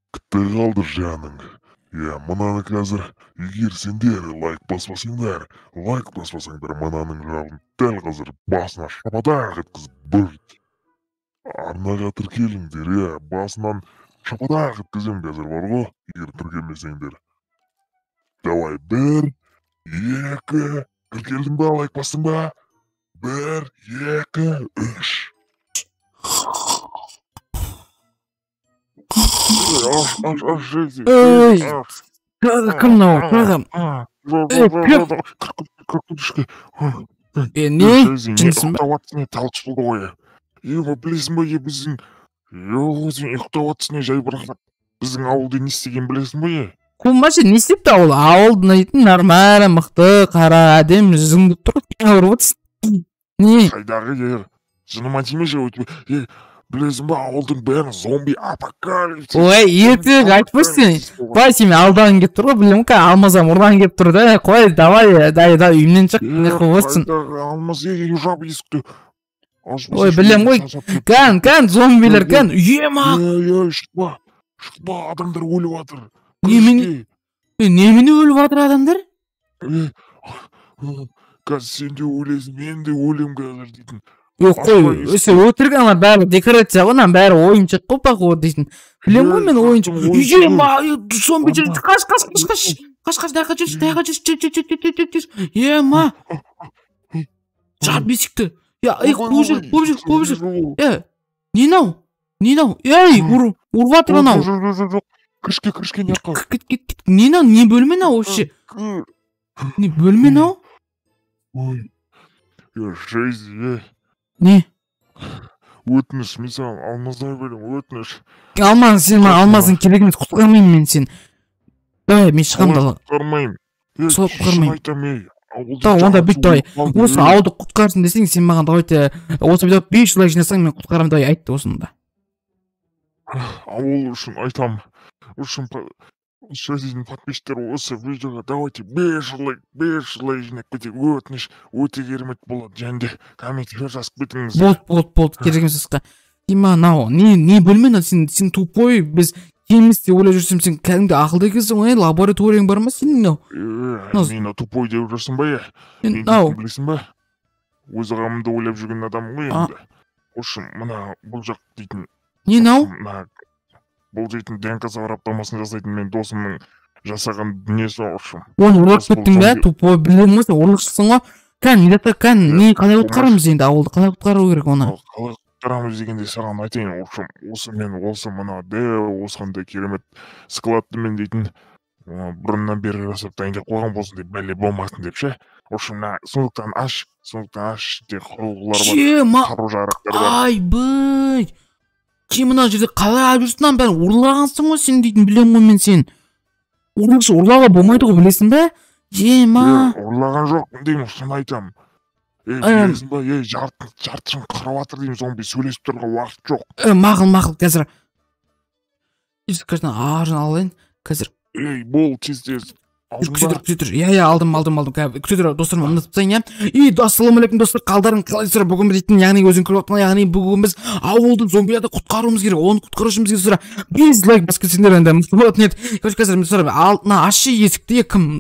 Күтпей қалды жаның. Иә, мынаны қазір, егер сендер лайк баспасаңдар, мынаның жағын дәл қазір басына шападақ еткізіп бір арнаға тіркеліңдер, иә, басынан шападақ еткіземін қазір бар ғой, егер тіркелмесеңдер. Давай, 1, 2, тіркелдің ба, лайк бастың ба? 1, 2, 3. Аш, Ей, кім мынау? Тағы. Кім? Не? Жынсың ба? Талқыш болды ғой. Е, білесің ба, е, біздің... Жоқ, сен ұйықтап жатсың, жайбарақат. Біздің ауылда не істеген білесің ба, е? Кум вообще не істепті ауыл? Ауыл дейтін нормально, мықты, қара, әдемі, жүзің тұр, ұрып отырсың. Не? Қайдағы, е, жыныма тимеші, е, білесің ба, ауылдың бәрі зомби апокалипсис. Ой, ертек айтпайсың сен. Былай сен алдағың келіп тұр ғой, білемін ка, алмазам ұрғың келіп тұр да. Қой, давай, дай, дай, үйімнен шық, не қылып отырсың? Алмаз, е, жап есікті. Ой, білем ғой. Кән, кән, зомбилер, кән, ема. Е, шықпа, шықпа, адамдар өліп жатыр. Немене? Немене өліп жатыр адамдар? Қазір сен де өлесің, мен де өлем қазір дейтін. Yok қой, өсе өтірік, ана бәрі декорация ғой, ананың бәрі ойыншық қой, походу дейтін. Білем ғой мен ойыншық. Ема, зомби жүр, қаш, қаш, қаш, қаш. Қаш, қаш, даяққа жүрші, даяққа жүрші, жүр, жүр, жүр, жүр, жүр. Ема. Жап есікті. Я, ей, қуып жүр, қуып жүр, қуып жүр. Е, не мынау? Не мынау? Ей, ұрып жатыр анау. Жоқ, кірішке, кірішке, не жаққа. Кет, кет, кет. Не мынау? Не бөлме мынау вообще? Не бөлме мынау? Ой, жизнь, е. Не? Өтініш, мен саған алмаздай беремін, өтініш. Алмаз, сен маған алмаздың керек емес, құтқармаймын мен сені. Давай, мен шығамын далаға. Құтқармаймын. Солай құтқармаймын. Давай, онда бүйт, давай. Осы ауылды құтқарсын десең, сен маған давайте осы видео 5 лайк жинасаң, мен құтқарамын, давай, айт осында. Ауыл үшін айтам. Үшін Шазидің подписчиктері осы видеоға давайте 5 лайк, 5 лайк жинап кетейік. Өтініш, өте керемет болады. Және де комментарий жазып кетіңіз. Болды, болды, болды, керек емес басқа. Дима, мынау не бөлме мынау, сен тупой, біз кеміз деп ойлап жүрсем, сен кәдімгі ақылды екенсің ғой, лабораторияң бар ма сенің мынау? Мені тупой деп жүрсің ба, е? Мен мынау. Білесің ба? Өз ағамды ойлап жүрген адаммын ғой енді. Общем, мына бұл жақ дейтін. Не мынау? Бұл дейтін ДНК сараптамасын жасайтын мен досымның жасаған дүниесі, общем. Оны ұрлап кеттің бе? Тупой, білемін ғой, сен ұрлықшысың ғой. Кән, не деп кән, не қалай құтқарамыз енді ауылды? Қалай құтқару керек оны? Қалай құтқарамыз дегенде саған айтайын, общем, осы мен осы мына дәу осындай керемет складты мен дейтін бұрыннан бері жасап дайындап қойған болсын деп, бәле болмасын деп ше. Общем, мына сондықтан аш, сондықтан аш ішінде құрылғылар бар, қару-жарақтар бар. Айбай! Сен мына жерде қалай алып жүрсің, мынаның бәрін ұрлағансың ғой сен дейтін, білемін ғой мен сен. Ұрлықшы ұрлауға болмайды ғой, білесің бе? Ема. Ұрлаған жоқпын деймін, шын айтамын. Ей, білесің ба, ей, жартысын қырып жатыр деймін, зомби сөйлесіп тұрған уақыт жоқ. Мақұл, мақұл, қазір. Қазір аржан алайын, қазір. Ей, бол, тез-тез. Күте тұр, күте тұр. Иә, иә, алдым, алдым, алдым. Күте тұр, достар, ұмытып тастайын, иә. И, ассалаумағалейкум, достар, қалдарың қалайсыздар? Бүгін біз дейтін, яғни өзің көріп отырған, яғни бүгін біз ауылды зомбилерден құтқаруымыз керек. Оны құтқару үшін бізге достар 5 лайк басып кетсеңдер енді мықты болатын еді. Короче, қазір достар, мына ашшы есікті, кім?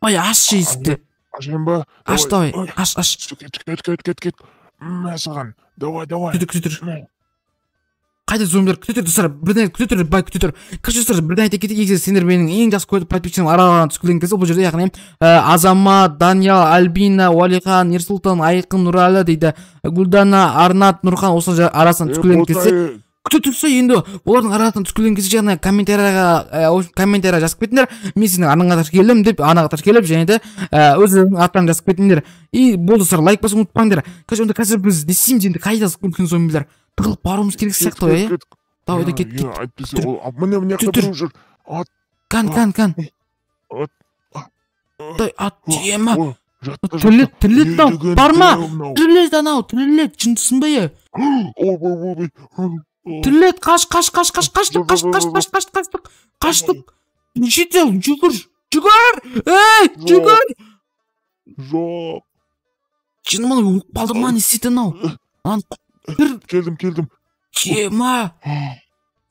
Ой, ашшы есікті. Ашайын ба? Аш, давай, аш, аш. Кет, кет, кет, кет, кет. Мә саған. Давай, давай. Күте тұр, күте тұр. Қайда зомбилер? Күте тұр, достар, бірден күте тұр, бай күте тұр. Короче, достар, бірден айта кетейік, егер сендер менің ең жақсы көретін подписчигім араларынан түсіп келген кезде, бұл жерде, яғни, Азамат, Даниял, Альбина, Уалихан, Ерсұлтан, Айқын, Нұрәлі дейді, Гүлдана, Арнат, Нұрхан, осы арасынан түсіп келген кезде, күте тұрса енді олардың арасынан түсіп келген кезде, жаңағы комментарияға жазып кетіңдер, мен сенің арнаңа тіркелдім деп, арнаға тіркеліп, және де өздерінің аттарын жазып кетіңдер. И болды, достар, лайк басуды ұмытпаңдар. Короче, онда қазір біз не істейміз енді, қайда үлкен зомбилер? Тығылып баруымыз керек сияқты ғой, иә? Давай, да, кет, кет. Әйтпесе ол, міне, міне жақта біреу жүр. Ат. Кән, кән, кән. Ат. Дай, ат, ема. Тірілет, тірілет мынау, барма. Тірілет анау, тірілет, жындысың ба, е? Ой, ой, ой. Тірілет, қаш, қаш, қаш, қаш, қаштық, қаштық, қаштық, қаштық, қаштық, қаштық. Неше жүгір, жүгір, ей, жүгір. Жоқ. Жыным анау, өліп қалды ма, не істейді анау? Келдім, келдім. Ема.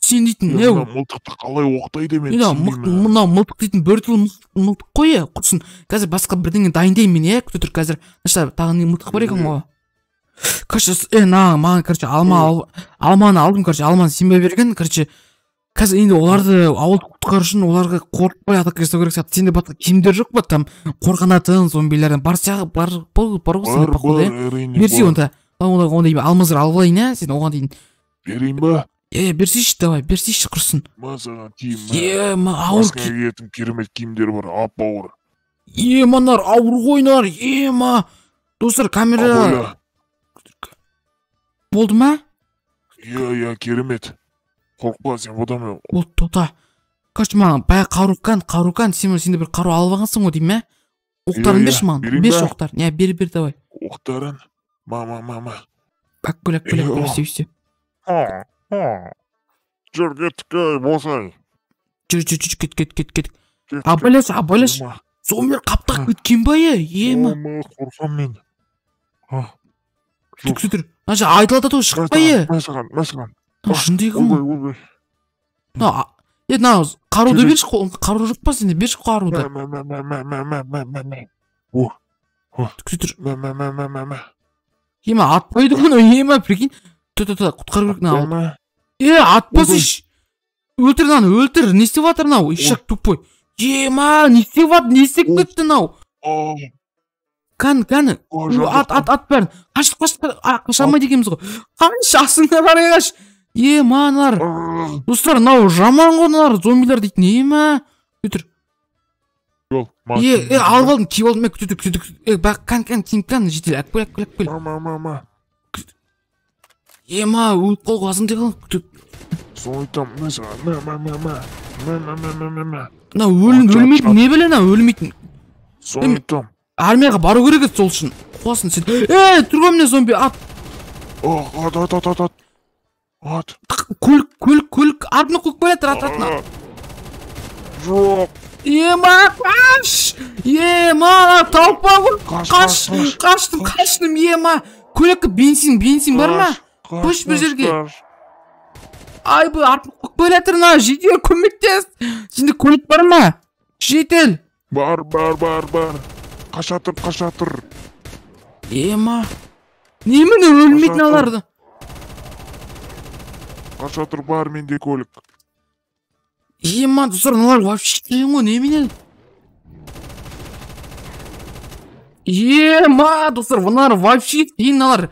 Сен дейтін не? Мылтықты қалай оқтайды мен түсінбеймін. Мынау мылтық дейтін бір түрлі мылтық қой, е, құрсын. Қазір басқа бірдеңе дайындаймын мен, е, күте тұр қазір. Мына тағы не мылтық бар екен ғой. Короче, на, маған, короче, алманы алдым, короче, алманы сен берген, короче. Қазір енді оларды ауылды құтқару үшін оларға қорықпай атака жасау керек сияқты. Сенде басқа киімдер жоқ па там қорғанатын зомбилерден? Бар сияқты, бар бар ғой сенде, походу, е. Берсей онда. Онда алмаздар алып алайын, ә, сен оған дейін. Берейін ба? Е, берсейші, давай, берсейші, құрсын. Ма саған киім. Е, ма ауыр. Басқа киетін керемет киімдер бар, ап ауыр. Е, мыналар ауыр ғой, мыналар. Е, ма. Достар, камера. Болды ма? Иә, иә, керемет. Қорықпа, сен бұдан. Болды, тоқта. Короче, маған баяғы қару кан, сен де бір қару алып алғансың ғой деймін, ә? Оқтарын берші маған. Берші оқтарын. Иә, бер, бер, давай. Оқтарын. Ма, ма, ма, ма. Әккел, әккел, әккел, істе, істе. Жүр, кеттік, ей, босай. Жүр, жүр, жүр, кет, кет, кет, кет. Абайлаш, абайлаш. Зомбилер қаптап кеткен ба, е? Ема. Қорқамын мен. Түр, түр. Мына жер айдалада тоже шықпай, е. Мә саған, мә саған. Жынды екен ғой. Ойбай, ойбай. Мына, е, мына қаруды берші, қару жоқ па сенде? Берші қаруды. Мә, мә, мә, мә, мә, мә, мә, мә, мә. О. Түр, түр. Мә, мә, мә, мә, мә, мә. Ема, атпайды ғой, ема, прикинь. Тұр, тұр, тұр, құтқару керек мына. Е, атпасайшы. Өлтір мынаны, өлтір. Не істеп жатыр мынау? Ишак тупой. Ема, не істеп жатыр, не істеп кетті мынау? Кәні, кәні. Ат, ат, ат бәрін. Қаш, қаш, қаша алмайды екенбіз ғой. Қаш, астыңа қарай қаш. Ема, мыналар. Достар, мынау жаман ғой мыналар, зомбилер дейтін. Ема. Күте тұр. Е, е, алып алдым, киіп алдым. Күте тұр, күте тұр. Е, бақ, кән, кән, киім, кән, жедел. Әкел, әкел, әкел. Ма, ма, ма. Ема, өліп қалуға азым деп қалдым. Соны айтамын, мә саған, мә, мә, мә, мә, мә, мә, мә, мә, мә, мә. Мынау өлмейтін не біле, мынау өлмейтін. Соны айтамын. Армияға бару керек еді сол үшін. Қуасың сен. Ей, тұр ғой міне зомби, ат. Ат, ат, ат, ат, ат. Ат. Көлік, көлік, көлік, артына қойып келе жатыр, ат, артына. Жоқ. Ема, қаш! Ема, толпа ғой. Қаш, қаштым, қаштым, ема. Көлікке бензин, бензин бар ма? Қойшы бір жерге. Айбай, артына қойып келе жатыр мына, жедел көмектес. Сенде көлік бар ма? Жедел. Бар, бар, бар, бар. Қаша тұр, қаша тұр. Ема. Немене өлмейтін аларды? Қаша тұр, бар менде көлік. Ема, достар, мыналар вообще қиын ғой, немене? Ема, достар, мыналар вообще қиын мыналар.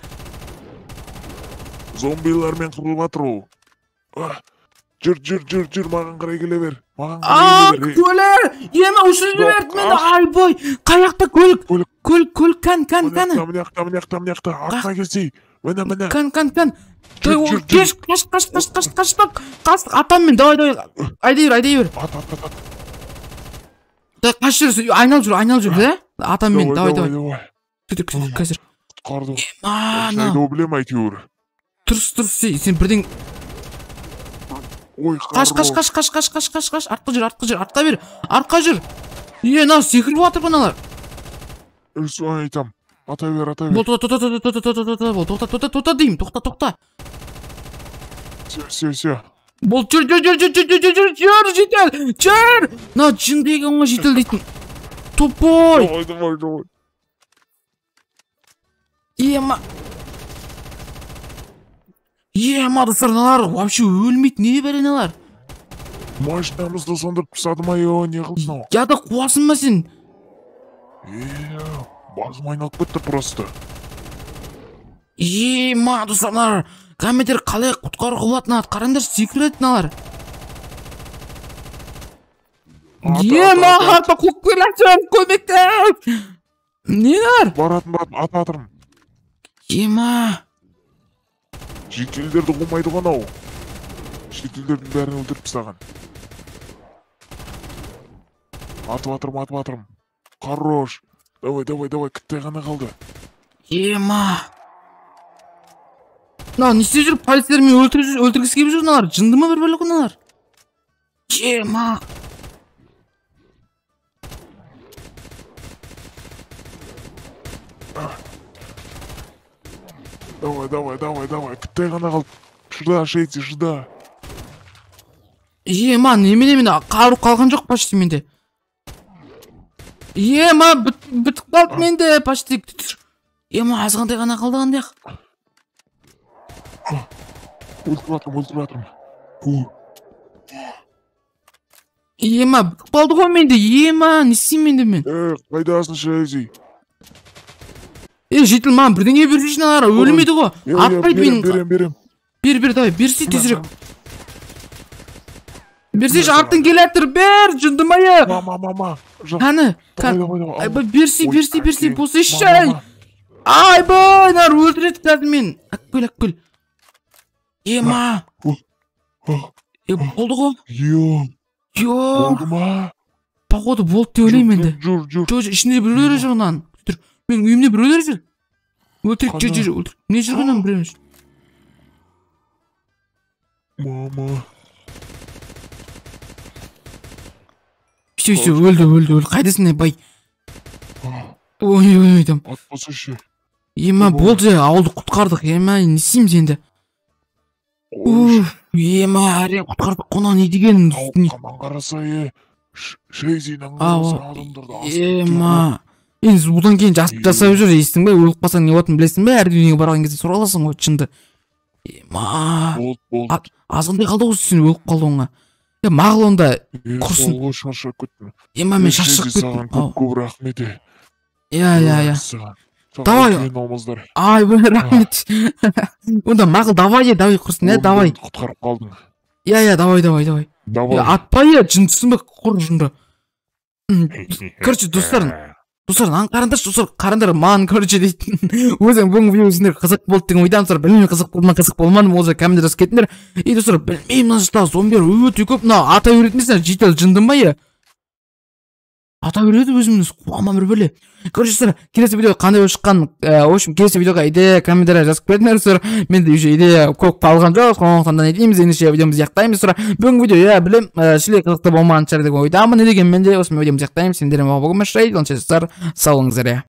Зомбилармен қырылып жатыр ол. Жүр, жүр, жүр, жүр, маған қарай келе бер. Маған қарай келе бер. Көлік! Ема, ұшырып жіберді мені, айбай. Қай жақта көлік? Көлік. Көлік, көлік, кән, кән, кәні. Мына жақта, мына жақта, мына жақта. Артқа келсей. Міне, міне. Кән, кән, кән. Жүр, жүр, жүр. Кеш, қаш, қаш, қаш, қаш, қаш, қаш, атам мен, давай, давай. Айдай бер, айдай бер. Ат, ат, ат, ат. Да, қаш жүр, айналып жүр, айналып жүр, да? Атам мен, давай, давай. Давай. Күтір, күтір, қазір. Құтқардым. Ема, Айдау білем әйтеуір. Тұрс, тұрс, сен бірден Ой, қаш, қаш, қаш, қаш, қаш, қаш, қаш, қаш, артқа жүр, артқа жүр, артқа бер, артқа жүр. Е, мынау секіріп жатыр мыналар. Соны айтам. Ата бер, ата бер. Бол, тоқта, тоқта, тоқта, тоқта, тоқта, тоқта, бол, тоқта, тоқта, тоқта деймін, тоқта, тоқта. Все, все, все. Бол, жүр, жүр, жүр, жүр, жүр, жүр, жүр, жүр, жедел, жүр. Мына жынды екен ғой жедел дейтін. Тупой. Давай, давай, давай. Ема. Ема, достар, мыналар вообще өлмейді, не бәле мыналар? Машинамызды сондырып тастады ма, е, не қылды мынау? Я да қуасың ба сен? Е, басым айналып кетті просто. Ема, достар, мыналар комментер қалай құтқаруға болады мыналар? Қараңдаршы, секіреді мыналар. Ема, артқа қуып келе жатыр, көмектес. Не мыналар? Баратын, баратын, ата жатырмын. Ема. Шетелдерді қумайды ғой анау. Шетелдердің бәрін өлтіріп тастаған. Атып жатырмын, атып жатырмын. Хорош. Давай, давай, давай, кіттай ғана қалды. Ема. Мынау не істеп жүр? Полицейлер мені өлтіріп жүр, өлтіргісі келіп жүр мыналар. Жынды ма бір бөлек мыналар? Ема. Давай, давай, давай, давай. Кіттай ғана қалды. Шыда, Шейти, шыда. Ема, немене мен қару қалған жоқ почти менде. Ема, бітіп қалды менде почти. Ема, азғантай ғана қалды қандай. Өлтіріп жатырмын. Ема, бітіп қалды ғой менде. Ема, не істеймін енді мен? Қайдасың, Шайзи? Житель, маған бірдеңе берсейші, аналар өлмейді ғой. Атпайды менің. Берем. Бер, давай, берсей тезірек. Берсейші, артың келе жатыр, бер, жындымай. Мама. Қаны, айбай, берсей, болсайшы. Айбай, нар өлтіреді қазір мен. Әккел. Ема. Болды ғой. Йо. Болды ма? Походу болды деп ойлаймын енді. Жүр. Жоқ, ішінде біреулер жүр мынаның. Менің үйімде біреулер жүр. Өлтірек, жүр, өлтір. Не жүр мынаның біреулер? Мама. Все, өлді. Қайдасың, бай? Ой, там. Атпасайшы. Ема, болды, ауылды құтқардық. Ема, не істейміз енді? Уф, ема, әрең құтқардық. Қона не деген? Қаман қараса, Шейзинің қараса адамдарды асып. Ема. Енді бұдан кейін жасап жүр, естің бе? Өліп қалсаң не болатынын білесің бе? Әр дүниеге барған кезде сұрай аласың ғой, шынды. Ема. Болды. Азғындай қалды ғой сен өліп қалуыңа. Мақұл онда, құрсын. Ол шаршап кеттім. Ема, мен шаршап кеттім. Көп рахмет. Иә. Давай. Ай, рахмет. Онда мақұл, давай, құрсын, давай. Құтқарып қалдың. Иә, давай. Давай. Атпай, жындысың ба, құр жынды. Короче, достар, қараңдаршы, достар, қараңдар, маған, короче, дейтін. Өзің бүгінгі видео сендер қызық болды деген ойдамын, достар, білмеймін, қызық болды ма, қызық болмады ма, ол жерде комментарий жазып кетіңдер. И, достар, білмеймін, мына жақта зомбилер өте көп, мына ата беретін несің, житель жынды ма, е? Ата береді өзіміз, қуаман бір бөле. Короче, достар, келесі видео қандай болып шыққан, в общем, келесі видеоға идея, комментарий жазып кетіңдер, достар. Менде уже идея көп қалған жоқ, сондықтан да не дейміз, ендеше видеомызды аяқтаймыз, достар. Бүгінгі видео, иә, білем, шіле қызықты болмаған шығар деп ойдамын, не дегенмен де осымен видеомызды аяқтаймыз. Сендермен болған Шейд, онша достар, сау болыңыздар.